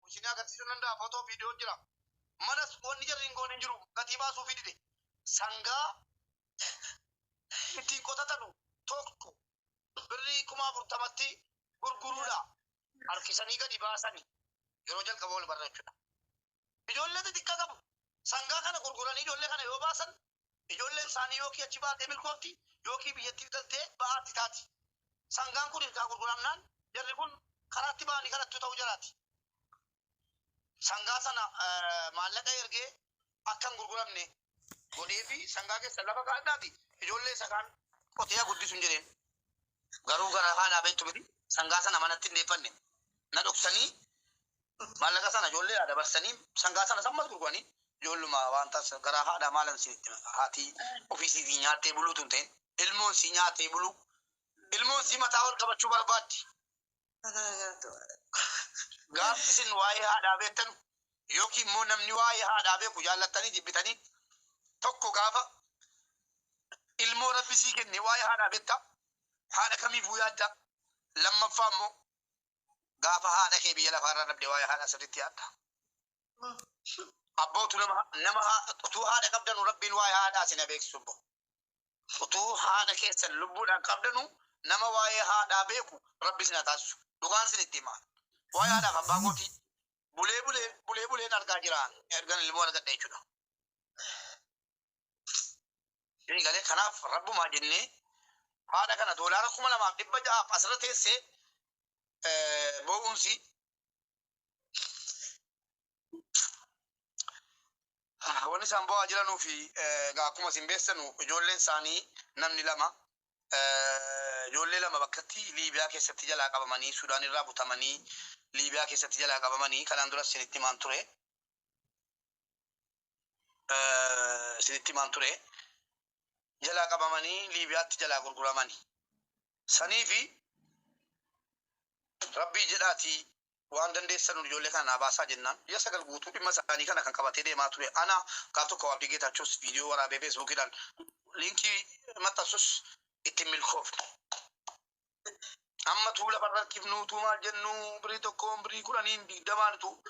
Isin agarsiisuu nan danda'a, footoo viidiyoo jira. Manas wanni jarri hin goone hin jiru, gatii baasuufii dide. Sangaa ittiin qotatanu tokko birrii 40,000tti gurguruudha. Harkisanii gadi baasani yeroo jalqaba wal barra jechuudha. Ijoollee xixiqqaa qabu. Sangaa kana gurguranii ijoollee kana yoo baasan, ijoolleen isaanii yookii achi baatee milkoofti, yookii biyyattiif galtee ba'aatti taati. Sangaan kun ergaa gurguramnaan jarri kun karaatti ba'anii kadhattuu ta'uu jaraati. Sangaa sana maallaqa ergee akka hin gurguramne godheefi, sangaa keessan lafa kaa'adhaati ijoollee isa kaan qotee haa guddisu hin jedheen. Garuu gara haadhaa beektu miti, sangaa sana manatti hin deeffanne. Na dhoksanii maallaqa sana ijoolleedhaa dabarsanii, sangaa sana sammas gurguranii ijoolluma waan taasisan. Garaa haadhaa maalan isinitti hima, haati ofii siitii nyaattee buluutu hin ta'in, ilmoon sii nyaatee buluu, ilmoon sii mataa ol qabachuu barbaaddi. Gaafni isin waa'ee haadhaa beektanu, yookiin immoo namni waa'ee haadhaa beeku, jaallattanii jibbitanii, tokko gaafa ilmoo Rabbi sii kenne waa'ee haadhaa beekta, haadha kamiifuu yaadda. Lammaffaa immoo gaafa haadha kee biyya lafaarraa dhabde waa'ee haadhaa sirriitti yaadda. Abbootu nama utuu haadha qabdanu, Rabbiin waa'ee haadhaa isin haa beeksisu obbo. Utuu haadha keessan lubbuudhaan qabdanu, nama waa'ee haadhaa beeku Rabbi isin haa taasisu. Dhugaan isin itti hima. Waa'ee haadhaaf abbaa kootii bulee bulee bulee buleen argaa jira ergan ilmoo argadhe jechuudha. Isin galee? Kanaaf rabbumaa jennee haadha kana doolaara 2,600f asirra teessee boo'uunsi, wanni isaan bo'aa jiranuu fi egaa akkuma isin beektanu, ijoolleen isaanii namni lama, ijoollee lama bakkatti Liibiyaa keessatti jalaa qabamanii, Sudaan irraa butamanii Liibiyaa keessatti jalaa qabamanii, kanaan dura isinitti himaan ture. Isinitti himaan ture. Jalaa qabamanii Liibiyaatti jalaa gurguramani. Sanii fi Rabbii jedhaatii waan dandeessanuun ijoollee kana naa baasaa jennaan, ji'a 9 guutuu dhimma isaanii kana kan qabatee deemaa ture ana. Gaaf tokko Abdii Geetaachoos viidiyoo waraabee Feesbuukiidhaan liinkii maxxansus ittiin milkoofne. Amma tuu lafarra harkifnuu, tuu maal jennuu, birii tokkoon, birii 10n, 20n utuu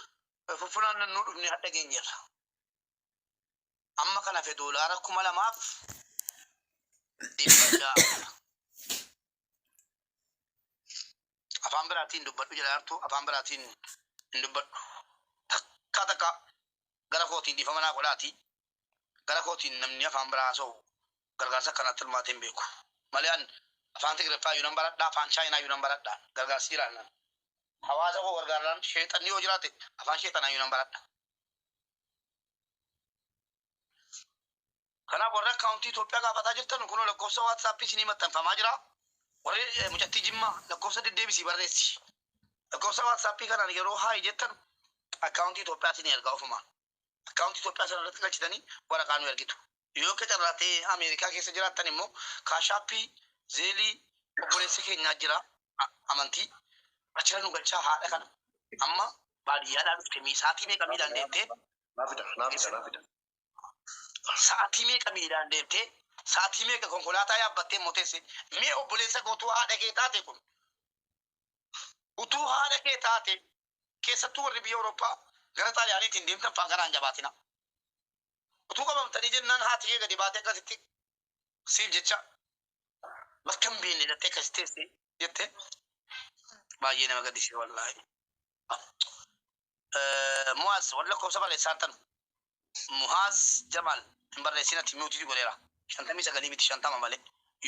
fuffunaannannuu dhufne hadha geenyeerra. Amma kan hafe doolaara 2,600. Afaan biraatiin dubbadhu jedha yartu, afaan biraatiin hin dubbadhu. Takka takka gara kootiin dhiifama naa godhaati. Gara kootiin namni afaan biraa haasa'u gargaarsa akkanaatti hirmaatee hin beeku. Malee an afaan Tigiriffaa iyyuu nan baradha, afaan Chaayinaa iyyuu nan baradha. Gargaarsi jiraannaan. Hawaasa koo gargaarnaan, sheexanni yoo jiraate afaan sheexanaa iyyuu nan baradha. Kanaaf warri akkaawuntii Itoophiyaa gaafataa jirtan, kunoo lakkoofsa WhatsApp isinii maxxanfamaa jira. Warri mucattii Jimmaa, lakkoofsa deddeebisii barreessi. Lakkoofsa WhatsApp kanaan yeroo hi jettan akkaawuntii Itoophiyaa isinii ergaa ofumaan. Akkaawuntii Itoophiyaa sana irratti galchitanii waraqaa nu ergitu. Yoo akka carraa ta'ee Ameerikaa keessa jiraattan immoo Cash App, Zelle obboleessa keenyaa jira, amantii achirra nu galchaa. Haadha kana amma baadiyyaadhaa dhufte, sa'aatii meeqa miilaan deemtee? Naa fida, naa fida, naa fida. Sa'aatii meeqa miilaan deemtee, sa'aatii meeqa konkolaataa yaabbattee immoo teesse? Mee obboleessa koo, utuu haadha kee taate kun, utuu haadha kee taate, keessattuu warri biyya Awurooppaa gara Xaaliyaaniitiin deemtan faan garaan jabaatina. Utuu qabamtanii jennaan haati kee gadi baatee akkasitti siif jecha bakka hin beekne dhattee akkasitti teessee jette, baay'ee nama gaddisiisa wallaahi. Mu'aaz, warri lakkoofsa barreessaa jirtan, Muhaaz Jamaal, hin barreessinati, mute godheera. 59 miti, 50 malee.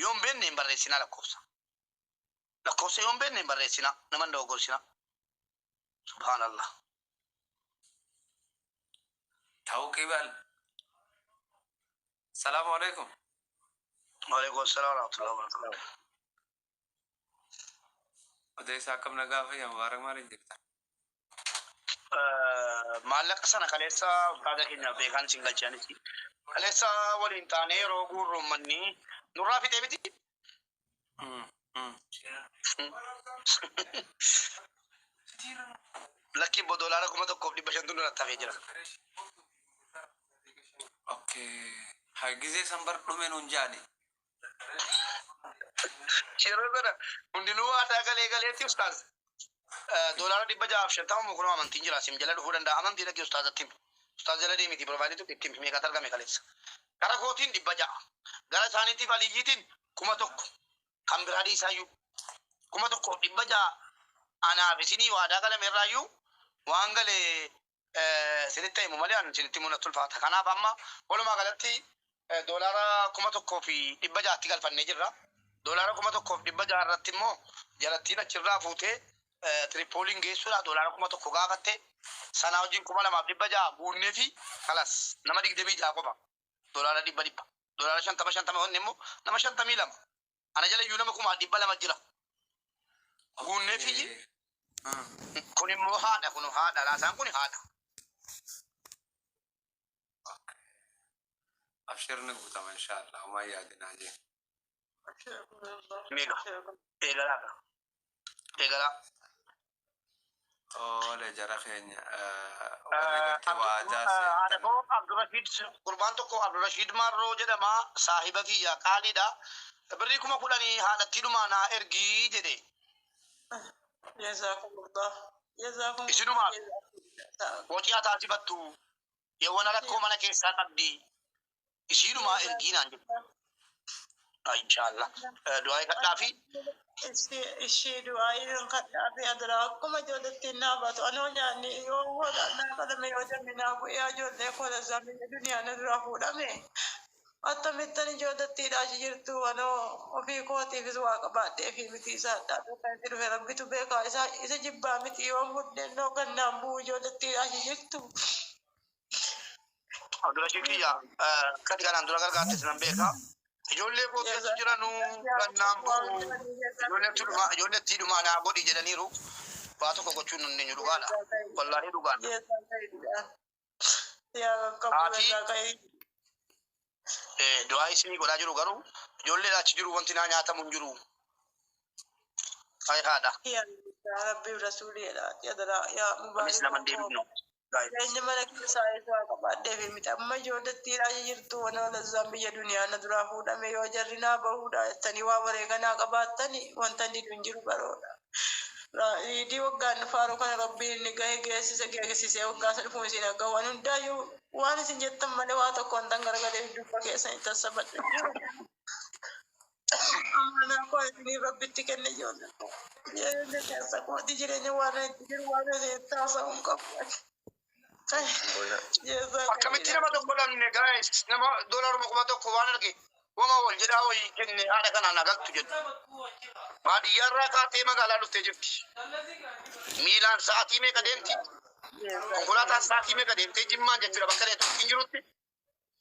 Yoo hin beekne hin barreessinaa lakkoofsa. Lakkoofsa yoo hin beekne hin barreessinaa, nama hin dogoggorsinaa. Subhaanallah. Tawqibal. Salaamu alaikum. Waalaikum assalam warahmatullahi wabarakatuh. Odeessaa, akkam nagaa, fayyaa? Mubaarak, maaliin jirta? Maallaqa sana kaleessa ustaaza keenya beekaan isin galchanis. Kaleessa waliin taanee yeroo guurru uummanni nurraa fixee miti. Lakki immoo doolaara 1,500tu nurratti hafee jira. Okay. Haa, gizee san bar dhume nuun jaani. Yeroo sana hundinuu waadaa galee galeetti ustaaz. Doolaara 650 kunoo amantiin jira. Sim jala dhufuu danda'a. Amantii dhaqee ustaazatti himi. Ustaaz jala deemiti piroofaayiliitu itti himi. Meeqatu argame kaleessa? Gara kootiin 600. Gara isaaniitiif aliyyiitiin 1000. Kan biraa dhiisaayyuu. 1600 anaaf isinii waadaa galame irraayyuu waan gale isinitti himu malee ani isinitti himuu natti ulfaata. Kanaaf amma walumaa galatti doolaara 1600tti galfannee jirra. Doolaara 1600 irratti immoo jalattiin achirraa fuutee Tiripooliin geessuudhaaf doolaara 1000 gaafatte. Sanaa wajjin 2600 guunnee fi kalas nama 26 qofa. Doolaara dhibba dhibba. Doolaara shantama shantama wanni immoo nama 52. Ana jala iyyuu nama 200,000 jira. Guunnee fi kun immoo haadha, kun haadha laasaan kun haadha. Abshirni guutama inshaallah, homaa yaadinaa jee. Meeqa? Eegalaa. Eegalaa. Tole jara keenya, warri gartee waadaa Haadha seentan. koo Abdurrashiid, gurbaan tokko Abdurrashiid Marroo jedhama, saahiba kiyya qaaliidha. Birrii 10,000 haadhattii dhumaa naa ergii jedhe. Jazakumullah. Jazakumullah. Isinumaaf wacii haa taasifattu. Yeewwan rakkoo mana keessaa qabdi. Isiinumaa ergii naan jedhe. Inshaallah. Du'aa kadhaa fi Ishii du'aa irin kadhaa fi adaraa akkuma ijoolletti naa baatu anoo nyaanni yoo hodha naa qalame yoo jenne naa bu'ee ijoollee koo lazzaa duniyaa na duraa fuudhame. Akkamittan ijoollettiidha achi jirtu, anoo ofii kootiifis waa qabaadhee fi miti isaa addaa kan itti dhufe rabbitu beekaa, isa isa jibbaa miti, yoo muddeennoo gannaan bu'u ijoollettiidha achi jirtu. Abdurrashiid kiyya akkati kanaan dura gargaartes nan beeka. Ijoollee koo keessa jiranuu gannaan bu'u ijoolleetti dhumaa ijoolleetti dhumaa naa godhi jedhaniiru. Waa tokko gochuun hin dandeenyu, dhugaadha. Wallaahi dhugaadha. Haati du'aa isinii godhaa jiru, garuu ijoollee achi jiru wanti naa nyaatamu hin jiru. Ay haadha. Rabbi rasuuliidha. Yaa Anis lama deebifnu. Jireenya mana keessaa isaa qabaadhee fi miti amma ijoollettiidha jirtu wana lazzaan biyya duniyaa na duraa fuudhame, yoo jarri naa bahuudha jettanii waa wareeganaa qabaattani wanta inni hin jiru baroodha. Riidii waggaan dhufaaru kana rabbiin inni gahe geessise geessisee waggaa isa dhufuun isin akka waan hundaayyuu waan isin jettan malee waa tokko wantan garagalee dubba keessan itti tassabadhu jiru. Amanaa koo isiniif rabbitti kenne, ijoollee koo. Jireenya keessa kooti jireenya waan itti jiru waan isin taasa'uu hin qabu. Akkamitti nama tokko dhabne guys, nama doolaaruma 1000 waan arge wama wal jedhaa wayii kenne haadha kanaan agaltu jedhu. Baadiyyaarraa kaatee magaalaa dhuftee jirti. Miilaan sa'aatii meeqa deemti? Konkolaataan sa'aatii meeqa deemtee Jimmaan jechuudha, bakka hin jirutti.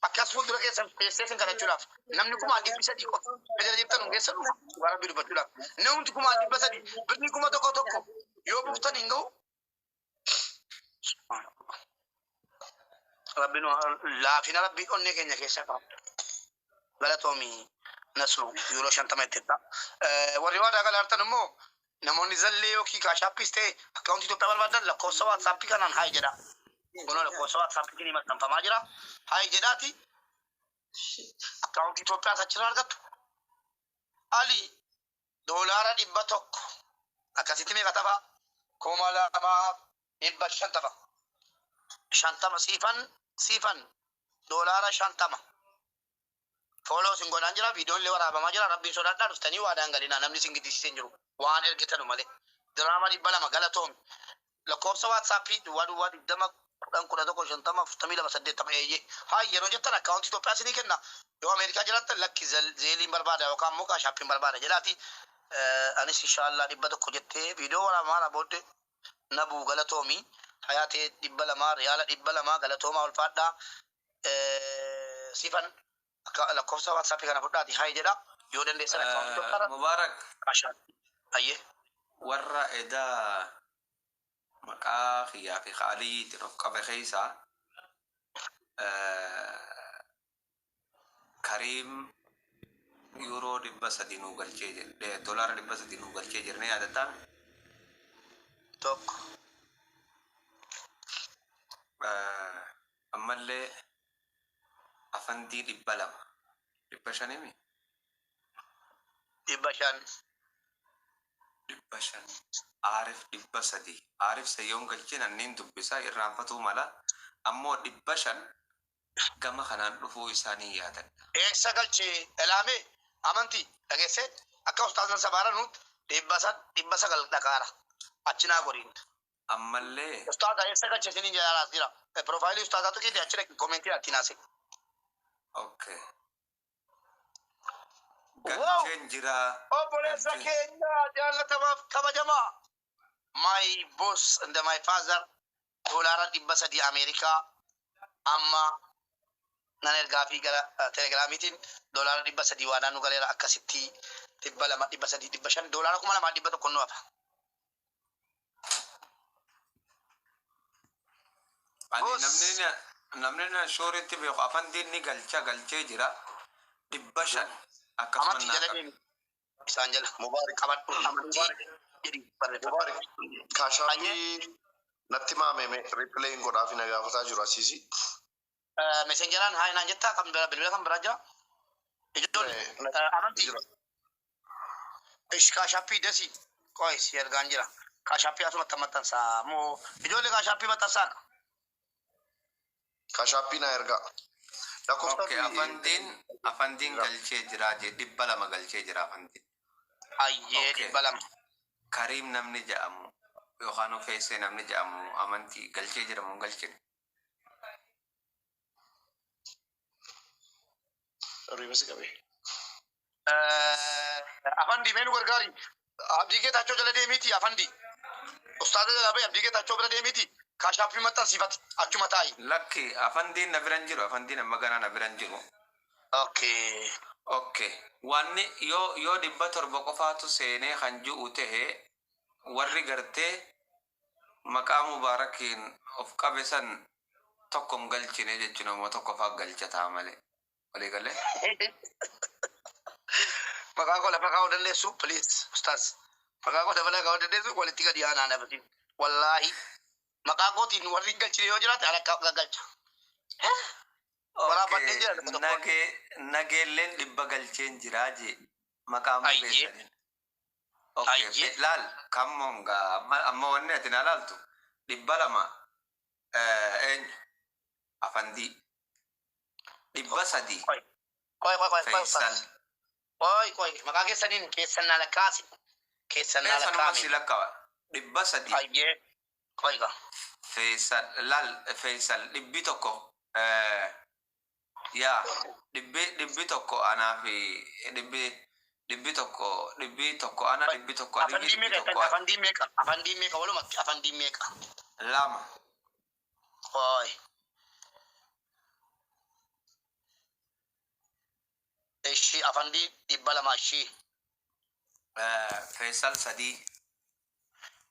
Akkas fuuldura keessan teessee sin kadhachuudhaaf namni 300,000 qofa jala jirtan hin geessan dhufa waan rabbi dubbachuudhaaf. Namni 300,000 birrii 1000 tokko yoo buuftan hin ga'u. Rabbi nu laafina, rabbi onnee keenya keessa qaba. Galatoomi Nasru, yuuroo 50 itti. Warri waadaa galaartan immoo namoonni Zelle yookiin Cash Appiis ta'e akkaawuntii Itoophiyaa barbaadan lakkoofsa WhatsAppii kanaan hi jedha. Kunoo lakkoofsa WhatsAppii maxxanfamaa jira. Hi jedhaati akkaawuntii Itoophiyaas achirraa argattu. Ali doolaara 100 akkasitti meeqa tafa? 2500 tafa. 50 siifan siifan doolaara 50. Follow sin godhaan jira, viidiyoon illee waraabamaa jira. Rabbiin sodaadhaa, dhuftanii waadaan galinaa, namni sin giddisiisee hin jiru. Waan ergitanu malee. Diraama 200 galatoomi. Lakkoofsa WhatsAppii 002010115042 80 eeyyee. Hi yeroo jettan akkaawuntii Itoophiyaa isinii kenna. Yoo Ameerikaa jiraattan lakki Zelleiin barbaada yookaan immoo Cash Appiin barbaada jedhaati. Anis inshaallah 100 jettee viidiyoo waraabamaa booddee nabuu galatoomi. Hayaatee 200, riyaala 200 galatoomaa, ulfaadhaa. Sifan akka lakkoofsa WhatsAppii kana fudhaati hi jedha. Yoo dandeessan akkaawuntii Itoophiyaa Mubaarak. Cash Appii. Ayyee. Warra edaa maqaa kiyyaa fi Aliyiitiin of qabe keessaa Kariim yuuroo 300 nuu galchee jedhe, doolaara 300 nuu galchee jirne, yaadataa? Tokko. Ammallee afandii 200, 500 mi? 500. 500, Aarif 300. Aarif sayyoon galcheen anneen dubbisaa irraanfatuu mala. Ammoo 500 gama kanaan dhufuu isaanii yaadadha. Eessa galchee ilaame amantii dhageessee akka ustaazan sabaara nutti 900 dhaqaara achi naa goriin. Ammallee Ustaaza eessa galchee isiniin jedhaa jira. Piroofaayilii ustaazaatu kiite achi dhaqi koomentii atti naase. Okay. Wow! Galcheen jira. Obboleessa keenya jaallatamaaf kabajamaa. My boss and my father $300 Ameerikaa amma nan ergaa fi gara telegiraamiitiin $300 waan naannoo galeera akkasitti 200 300 500 $2,100 nu hafa. Ani Boss. namni na shooritti beeku afaan diinni galcha galchee jira. 500 akkasuma Amantii naa jala qabe. deemi. Isaan jala. Mubaarik. Qabadhu amantii jedhi barreeffadhu. Mubaarik. Kaashaappii natti maameme riipileeyin godhaafi na gaafataa jiru asiisi. Messengeraan haa naan jettaa kan bira bilbila kan biraa jira. Ijoollee amantii. Jira. Ish kaashaappii desi. Qoy si ergaan jira. Kaashaappii asumatti maxxansaa moo ijoollee kaashaappii maxxansaa akka. Kaashaappii na ergaa. Lakkoofsa Okay, afandiin galchee jira jee 200 galchee jira afandiin. Ayyee Okay. 200. Kariim namni jedhamu yookaan Feesee namni jedhamu amantii galchee jira moo hin galchine? Riibasi qabee. Afandi mee nu gargaari. Abdii Geetaachoo jala deemiiti afandi. Ustaaza jala bahi Abdii Geetaachoo bira deemiiti. Kaashaappii maxxansiifati achuma taa'i. Lakki afandiin na biran jiru afandiin amma ganaa na biran jiru. Okay. Okay. Wanni yoo 700 qofaatu seenee kan ji'u tahe warri gartee maqaa mubaarakiin of qabe san tokko hin galchine jechuun ammoo tokko faa galchataa malee. Walii galee? Maqaa koo lafa kaa'uu dandeessu please ustaaz. Maqaa koo lafa kaa'uu dandeessu walitti gadi aanaa nafatiin. Wallaahi maqaa kootiin warri hin galchine yoo jiraate ala galcha. Waraabadheen jira tokko tokkoon. Nagee nageelleen 100 galcheen jiraa jee maqaa Ayyee. mubeessaniin. Okay, Ayyee. laal kammoon gaa amma wanni ati na laaltu 200 eenyu afandii 300 Qoy qoy qoy qoy Faisal. ustaaz. Qoy qoy maqaa keessaniin keessan naa lakkaasi. Keessan naa Sanuma si lakkaa'ame. lakka'a 300 Ayyee. Qoy gaa. Faisal laal Faisal 100 yaa 100 anaa fi 100 100 ana 100 aliyyi Afandii dhibbi meeqa tokko afandii meeqa afandii meeqa walumatti afandii meeqa. 2. Qoy. Ishii afandii 200 ishii. Faisal 3.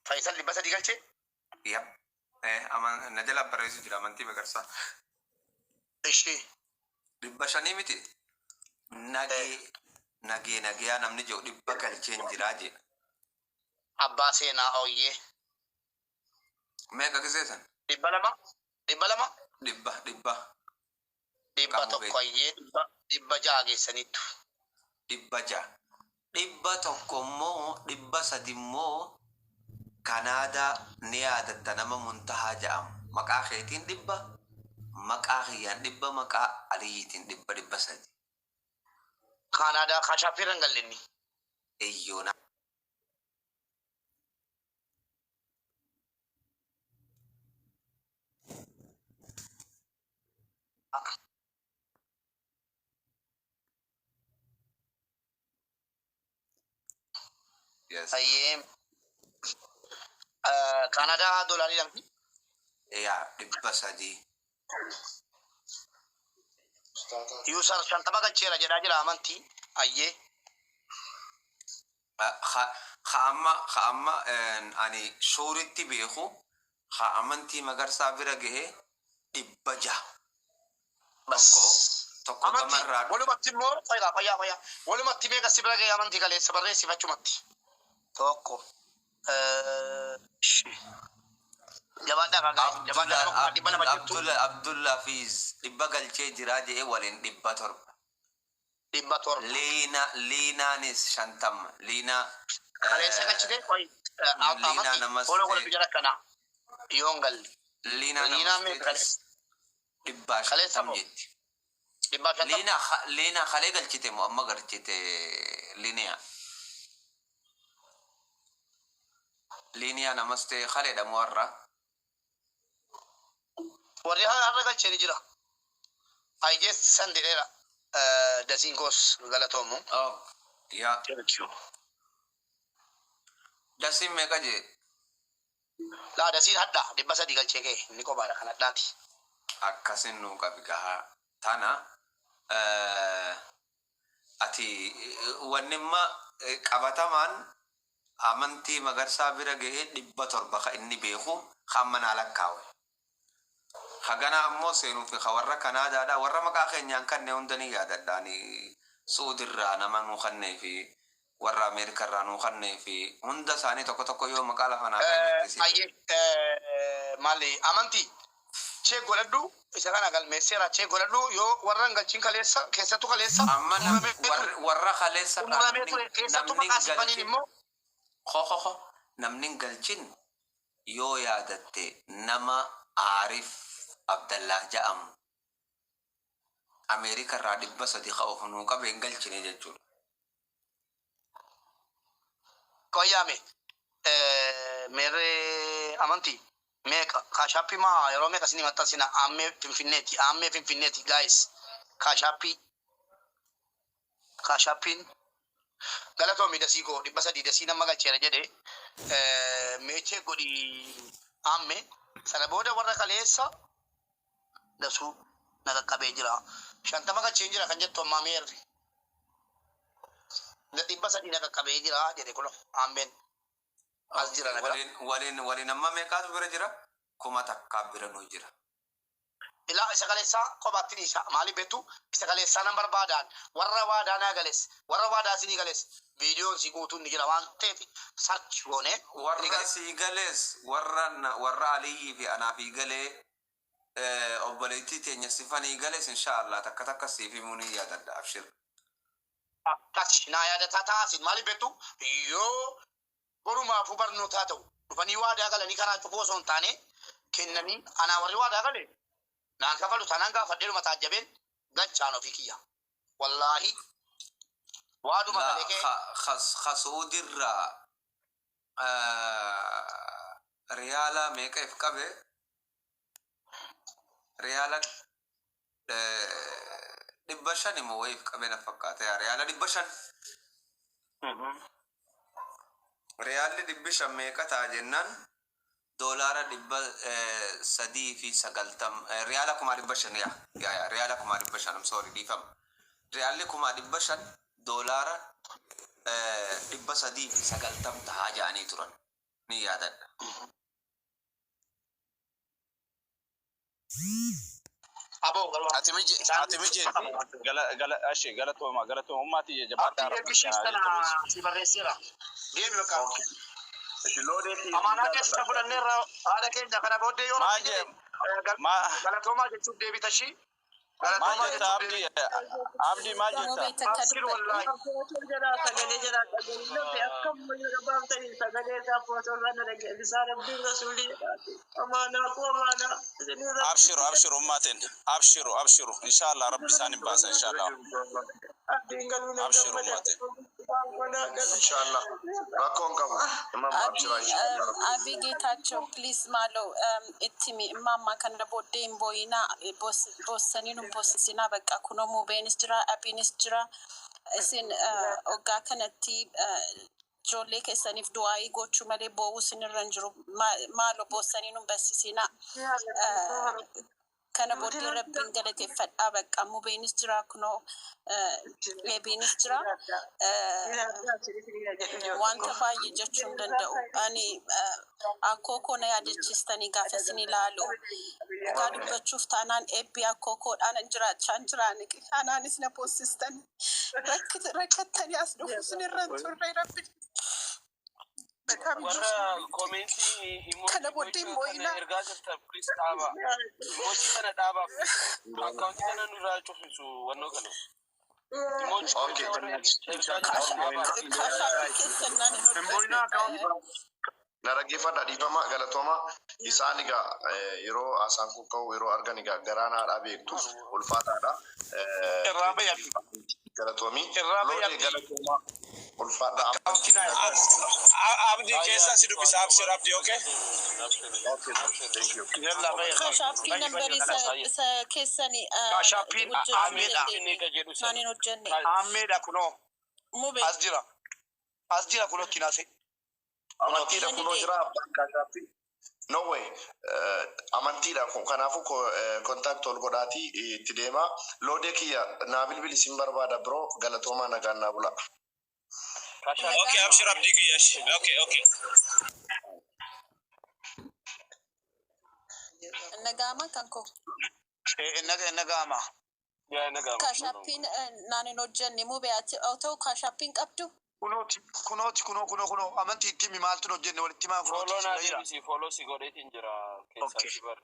Faisal 300 galchee? Yap. Aman na jala barreessu jira amantii Magarsaa. Ishii. 500 miti. Nagee nagee nageeyaa namni jiru 100 galcheen jiraa jee. Abbaa seenaa ooyyee. Meeqa giseesan? 200 200 Dhibba dhibba. dhibba Qabu tokko ayyee 600 geessaniittu. 600. 100 immoo 300 immoo Kanaadaa ni yaadatta nama Muntahaa jedhamu. Maqaa keetiin 100 maqaa kiyyaan 100 maqaa Aliyyiitiin 100 300. Kanaadaa kaashaappii irra hin gallenni. Eyyoo na. Yes. Ayyee. Kanaadaa doolaarii lamti. Yaa 300. Yuusar 50 galcheera jedhaa jira amantii. Ayyee. Ka amma ani shooritti beeku ka amantii Magarsaa bira gahee 600. Bas. Tokko Amantii gamarraa dhufe. walumatti immoo fayyaa fayyaa fayyaa walumatti meeqa si bira gahee amantii kaleessa barreessifachumatti. Tokko. Jabaadhaa kagaa jabaadhaa nama 200 jirtu. Abdullah Abdullah Fiiz 100 galchee jiraa jedhee waliin 700. 700. Liina Liinaanis 50 Liinaa. Kaleessa galchite qoy Liinaa amantii namaste. Hola godhatu jala kana yoon galle. Liinaa Liinaan meeqa namasteetis kaleessa? dhibbaa Kaleessa 50 moo? jetti. 150. Liinaa kalee galchite moo amma galchite Liiniyaa? Liiniyaa namastee kaleedha moo har'a? Warri har'a galchee ni jira. I just san jedheera. Dasiin koos galatoomu. Oh, yaa. Dasiin meeqa jee? Laa, dasiin hadhaa 300 galchee ka'e, inni kophaadha kan hadhaati. Akkasin nuu qabi gahaa. Tana ati wanni imma qabatamaan amantii Magarsaa bira gahee 700 ka inni beeku ka amma naa lakkaawe. Hagana ammoo seenuu fi ka warra Kanaadaadha warra maqaa keenyaan kanneen hunda ni yaadadhaani, Suudirraa nama nuu kannee fi warra Ameerikarraa nuu kannee fi hunda isaanii tokko tokko yoo maqaa lafa naa kaa'e. Ayyee, maali, amantii chee godhadhu, isa kana galmeesseera, chee godhadhu yoo warra hin galchin kaleessa, keessattuu kaleessa Amma xumuramee ture. warra kaleessa Xumuramee ture, keessattuu namni maqaa sifaniin galchin immoo Ho ho ho, namni hin galchin yoo yaadatte nama Aarif Abdallah ja'amu Ameerika irraa 300 ka of nuu qabe hin galchine jechuudha. Qoyyaame meerree, amantii meeqa Cash App maa yeroo meeqa isinii maxxansina? Aammee Finfinneeti, aammee Finfinneeti guys. Cash App, Cash Appiin galatoomi. Dasii koo 300 dasii nama galcheera jedhe. Meechee godhi aamme. Sana booda warra kaleessa dasuu na qaqqabee jira. 50 galcheen jira kan jettu ammaa meerri? 300 na qaqqabee jira jedhe kuno aammeen as jira na bira. Waliin amma meeqaatu bira jira? 1000 bira nuu jira. Ilaa, isa kaleessaa kophaatti dhiisa. Maaliif beektu? Isa kaleessaa nan barbaadaan warra waadaa naa gales, warra waadaa isinii gales, viidiyoon si guutuun ni jira waan ta'eef search goonee ni Warra gales. sii galees, warra warra Aliyyii fi anaa fi galee, obboleettii teenya sifanii galees, inshaallah takka takka siif himuu ni yaadadha, abshir. Akkas naa yaadataa taasin. Maaliif beektu? Yoo borumaafuu barnootaa ta'u dhufanii waadaa galanii karaa cufuu osoo hin taane kennanii, anaa warri waadaa gale naan kafalu taanaan gaafadheeruma taajjabeen galchaan ofii kiyya. Wallaahi waaduma galee kee. Ka Suudirraa riyaala meeqa if qabe? Riyaala 500 immoo wayii if qabe na fakkaata. Yaa, riyaala 500. Riyaalli 500 meeqa ta'a jennaan, doolaara 390, riyaala 500,000. Yaa, riyaala 500,000. I'm sorry, dhiifama. Riyaalli 500,000 doolaara 390 tahaa ja'anii turan, ni yaadadha. Aboo garuu Ati mije isaan ati mije gala gala ashi galatooma galatooma ummaati jabaadhaa. Abdii Rabbi ergishiis haa tana jajjabeessu. si barreesseera. Deemi bakka. Loodee Amaanaa keessa fudhanneerra haadha keenya kana booddee yoo Maa rabbi jee jedhe maa galatoomaa jechuuf deebita ishii. Maal Galatoomaa jetta jechuuf Abdii deebita. Abdii, maal jetta? Mubee takka Abshir dubbadhu. wallaahi. Footoo jalaa sagalee jalaa dhagalee namni akkam yeroo baaftanii sagalee isaa footoo irraa na dhageessisaa, rabbiin rasuulii jedhaati. Amaanaa koo amaanaa. Isinii rabbi Abshiru, abshiru ummaateen, abshiru, abshiru, inshallah rabbi isaan hin baasa inshallah. Abdiin galuu nan Abshiru gammada. ummaateen. Konaa galu. Inshallah. Rakkoon qabu. Imam abshira inshallah. Abii Geetaachoo, please maaloo itti immaammaa kana booddee hin boo'inaa, boossanii nu boossisinaa. Bakka kunoo Mubeenis jira, Abiinis jira. Isin hoggaa kanatti ijoollee keessaniif du'aayii gochuu malee boo'uu isinirra hin jiru. Maaloo boossanii nu barsiisinaa. Kana booddee rabbiin galateeffadhaa. Bakka Mubeenis jira, kunoo Eebiinis jira. Wanta baay'ee jechuu hin danda'u. Ani akkoo koo na yaadachiistanii gaafa isin ilaalu. Dhugaa dubbachuuf taanaan eebbi akkoo koodhaan jiraachaa hin jiraane. Anaanis na boossistanii. Rakkattanii as dhufu isinirra hin turre rabbi. Warra commentii emoji Kana booddee hin gochuu kana boo'inaa. ergaa jirtan, please dhaabaa. Emoji kana dhaabaa. Akkaawuntii kana nurraa cufisu wannoo kana. Emoji Okay. warra ergaa jirtan dhaabaa. Cash App keessan naan hin Hin boo'inaa hojjenne. akkaawuntii. Na dhaggeeffadha, dhiifama, galatooma. Isaan egaa yeroo haasaan kun ka'u yeroo argan egaa garaan haadhaa beektu ulfaataadha. Irraa bahi abdii. Galatoomii. Irraa bahi Loodee abdii. galatooma ulfaadha. Akkaawuntii naa Abdii keessa si dubbisa, abshir Abdii, okay? Okay, thank you. Yalla bahi. Cash App Bahi bahi nambarii kalas. isa keessanii Cash Appiin hojjechuu hin ammeedha. dandeenye. Naan hin hojjenne. Ammeedha kunoo. Mube. As jira. As jira kunoo ittiin haasa'e. Amantiidha kunoo jira abbaan Cash App. No way. Amantiidha kun, kanaafuu contact ol godhaatii itti deema. Loodee kiyya naa bilbili sin barbaada biroo, galatoomaa, nagaan naa bula. Okay, abshir Abdii kiyya. Okay. Nagaama kan koo. Nagaama. Cash Appiin naan hin hojjenne mube ati ta'u Cash Appiin qabdu. Kunooti kunooti kunoo kunoo kunoo amantii itti himi, maaltu hin hojjenne walitti himaa, kunooti Follow naa sirra jira. deebisi, follow si godheetiin jira keessaa Okay. si bara.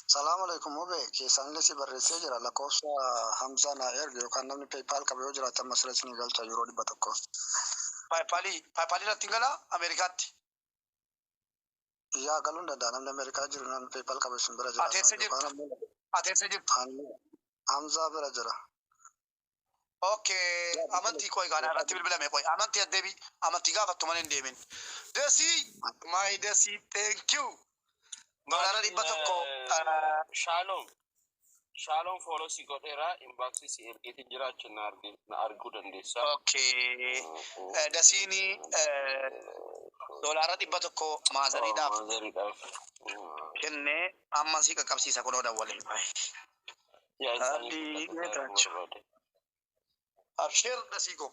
Salaamu alaikum mube, keessanillee si barreessee jira, lakkoofsa Hamzaa naa erge yookaan namni PayPal qabu yoo jiraate amma sirra isinii galcha yeroo 100. PayPalii irratti hin galaa Ameerikaatti. Yaa, galuu hin danda'a, namni Ameerikaa jiru namni PayPal qabu isin bira Ati eessa jiraata jirtu? yookaan ammoo Ati eessa jirtu? Hamzaa bira jira. Okay. Amantii qoy kana irratti bilbilame qoy. Amantii addeebi amantii gaafattu malee hin deemin. Desi, my Desi, thank you. $100. Shalom. Shalom, follow si godheera, inbox si ergeetiin jira, achi na arguu dandeessa. Okay. Dasiini $100 maazariidhaaf Maazariidhaaf. kennee amma si qaqqabsiisa kunoo dawwale. Yaa isaanii Abdii fudhata Geetaachoo. barbaade. Abshir Dasiiko.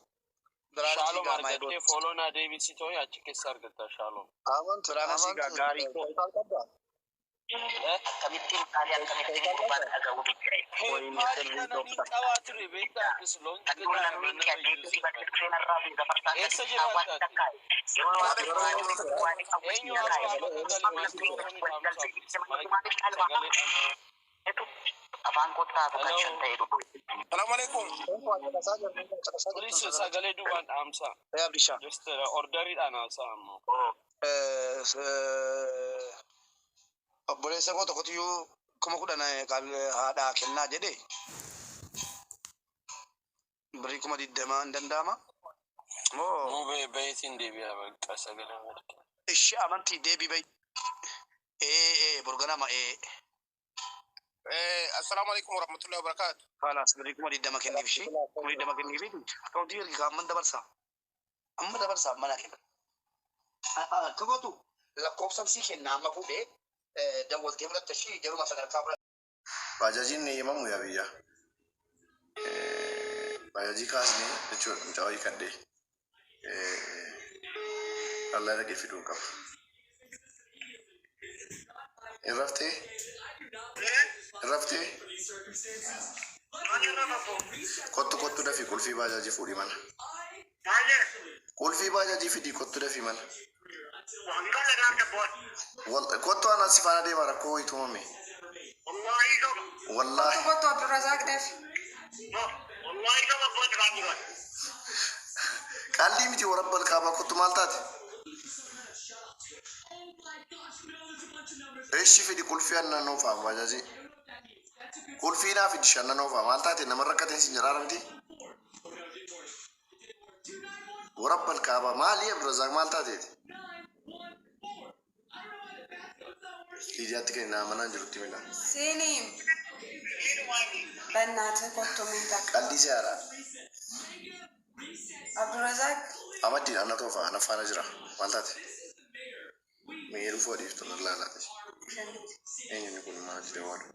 Dolaara Shalom siigaa my argattee god. follow naa deebisi tooyi, achi keessa argatta Shalom. Amanti Dolaara siigaa amanti gaarii koo. PayPal qabdaa? Akkamittiin qaalii akkamittiin gurbaan dhaga'uu didde. Wayne PayPal sirrii kana ni gooftaa. qabaa ture beektaa akkas loon Kan dur namni nama addeetti iyyuu dibatti dhufeenarraa fi gafarsaa Eessa gadi waan jiraata? takkaa'e. Yeroo waan waan Eenyu haasawaa bakka gale maayikiroofoonii dhaamsaa sagalee dhaamsa. Afaan kottaa kan shan ta'e dhufu. Salaamu alaikum. Please sagalee duwwaan dhaamsaa. Yaa Abdishaa. Just orderiidhaan haasaa ammoo. Obboleessa koo tokkotu iyyuu 10,000 haadhaa kennaa jedhe, birrii 20,000 hin danda'ama. Moo Mubee bayeetiin deebi'a bakka sagalee marti. Ishi amantii deebii bayi. Ee ee borganama ee. Assalaamu alaikum warahmatullahi wabarakatuh. Kalaas birrii 20,000 kenniif ishee 20,000 kenniif akkaawuntii ergi amma dabarsaa amma dabarsaa mana kenna. Akka gootu lakkoofsa sii kenna amma fuudhee dawwaltee fudhatta ishii jaruma sadarkaa fudhatta. Baajaajiin ni eeyyimamu yaa biyya. Baajaajii kaasnee jechuudha, mucaa wayii kadhee. Allah dhaqee fiduu qaba. Hin raftee? Hin raftee? Kottu kottu dafii qulfii baajaajii fuudhii mana. Qulfii baajaajii fidii kottu dafii mana. Kottu ana si faana deema, rakkoo wayiitu uumame. Wallaahi. Kottu Abdurrazaaq dafi. Qallii miti, warabbal kaabaa, kottu, maal taate? Eeshi fidi qulfii annan oofaa baajaajii. Qulfii naa fidi shannan oofaa, maal taate, nama rakkateen sin jedhaa miti? Warabbal kaabaa, maali Abdurrazaaq, maal taateeti? Liidiyaatti kenni naa manaan jirutti mila. Selim በእናትህ ኮቶ ሜንታ Qallii si haaraa. Abdurrazaaq. Amaddiin anna toofaa ana faana jira, maal taate? Mee dhufuu adiiftu nan laalaate. Eenyuun kun maal jedhe waadu?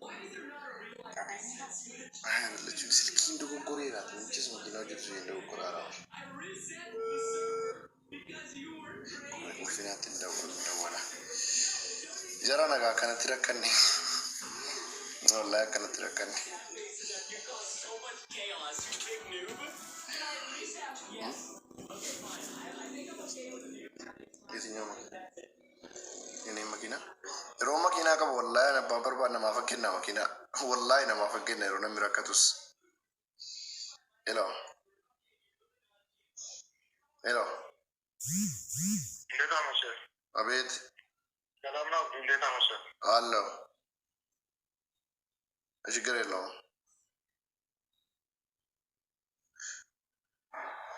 Lachuu silkiin dogoggoreera. Namichis makiinaa hojjetu hin dogoggoraara. Ulfinaatti hin dawwala. Jara nagaa akkanatti rakkanne. Wallaahi akkanatti rakkanne. የትኛው መኪና? የኔ መኪና yeroo makiinaa qabu wallaahi ani abbaan barbaad namaaf kenna makiinaa, wallaahi namaaf kenna yeroo namni rakkatus. Hello. Hello. እንዴት አመሸህ? አቤት። ሰላም ነው? እንዴት አመሸህ? አለሁ። ችግር የለውም።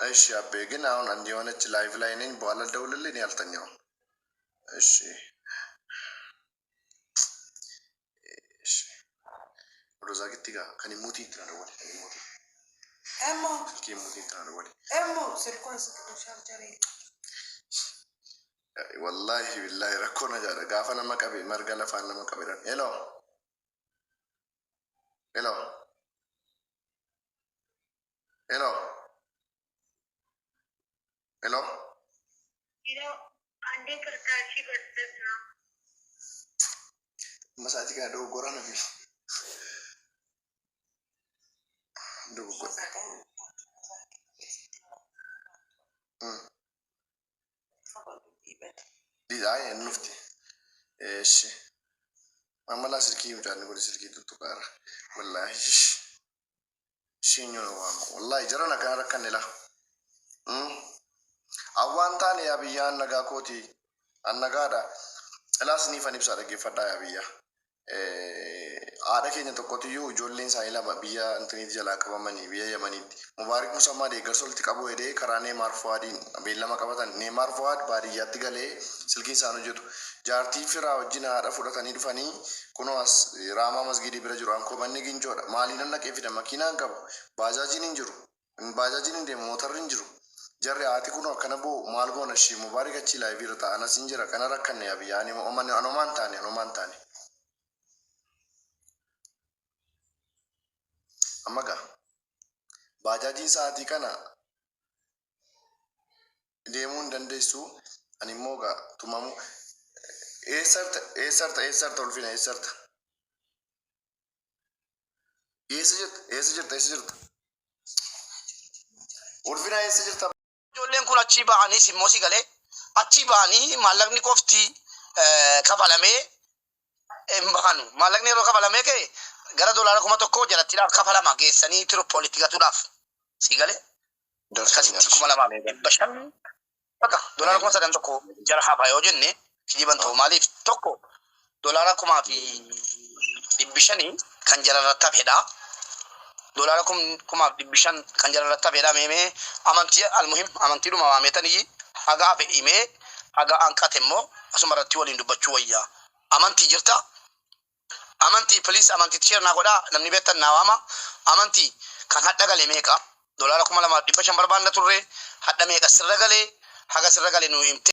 እሺ አቤ፣ ግን አሁን አንድ የሆነች live ላይ ነኝ። በኋላ ደውልልኝ። እኔ አልተኛሁም። እሺ እሺ። ወደዛ ግቲ ጋር ከኔ ሙቲ እንትና ደወለ። ከኔ ሙቲ እሞ ስልኬ ሙቲ እንትና ደወለ። እሞ ስልኩን ስልኩ ቻርጀር የለም። Wallahi billahi rakkoo na jaadha gaafa nama qabe marga lafaan nama qabe. Hello, hello, hello, hello. አንዴ ቅርታ እሺ፣ በስህተት ነው። Masaatii kana dogoggora nafi dogoggora. Diidhaa inni dhufti. እሺ mamalaa silkii mucaan kun silkii tuttuqaara. Wallaahi ishiin yoo waamu wallaahi jarana akkana rakkanne laa. Awwaan taane yaa biyyaa, an nagaa kooti, an nagaadha. Ilaas ni fan ibsaa, dhaggeeffadhaa yaa biyya. Haadha keenya tokkotiyyuu ijoolleen isaanii lama biyya intiniitti jalaa qabamanii biyya Yamaniitti. Mubaarik Musammaa deeggarsa walitti qabu jedhee karaa Neemaar Fuwaadiin beellama qabatan. Neemaar Fuwaad baadiyyaatti galee silkiin isaan hojjetu. Jaartii firaa wajjin haadha fudhatanii dhufanii kunoo as Raamaa masgidii bira jiru. Ankoo manni gincoodha. Maaliin nan dhaqee fida? Makiinaan qabu. Baajaajiin hin jiru. Baajaajiin hin deemu, mootarri hin jiru. Jarri haati kun akkana boo'u, maal goona ishii? Mubaarik achii live irra taa'an as hin jira. Kana rakkanne yaa biyya, ani anomaan taane, anomaan taane. Amma gaa baajaajiin sa'aatii kana deemuu hin dandeessu. Ani immoo gaa tumamu. Eessarta, eessarta, eessarta ulfina, eessarta? Eessa jirta, eessa jirta, eessa jirta? Ulfina, eessa jirta? Ijoolleen kun achii ba'anii simmoo si galee achii ba'anii maallaqni qofti kafalamee hin bahanu. Maallaqni yeroo kafalamee ka'e gara doolaara 1000 jalattiidhaaf kafalama geessanii Tirippoolitti gatuudhaaf. Si galee akkasitti 2500, bakka doolaara 3000 tokko jara hafa yoo jenne kijiban ta'u. Maaliif tokko doolaara 1500 kan jalarratti hafedha. Doolaara 1500 kan jalarratti hafedha. Meemee amantii almuhim amantiidhuma waametanii haga hafe himee haga hanqate immoo asuma irratti waliin dubbachuu wayyaa. Amantii jirta? Amantii, please, amantii share naa godhaa, namni beektan naa waama. Amantii, kan hadha gale meeqa? Doolaara 2500 barbaanna turre, hadha meeqa sirra galee? Haga sirra gale nu himte.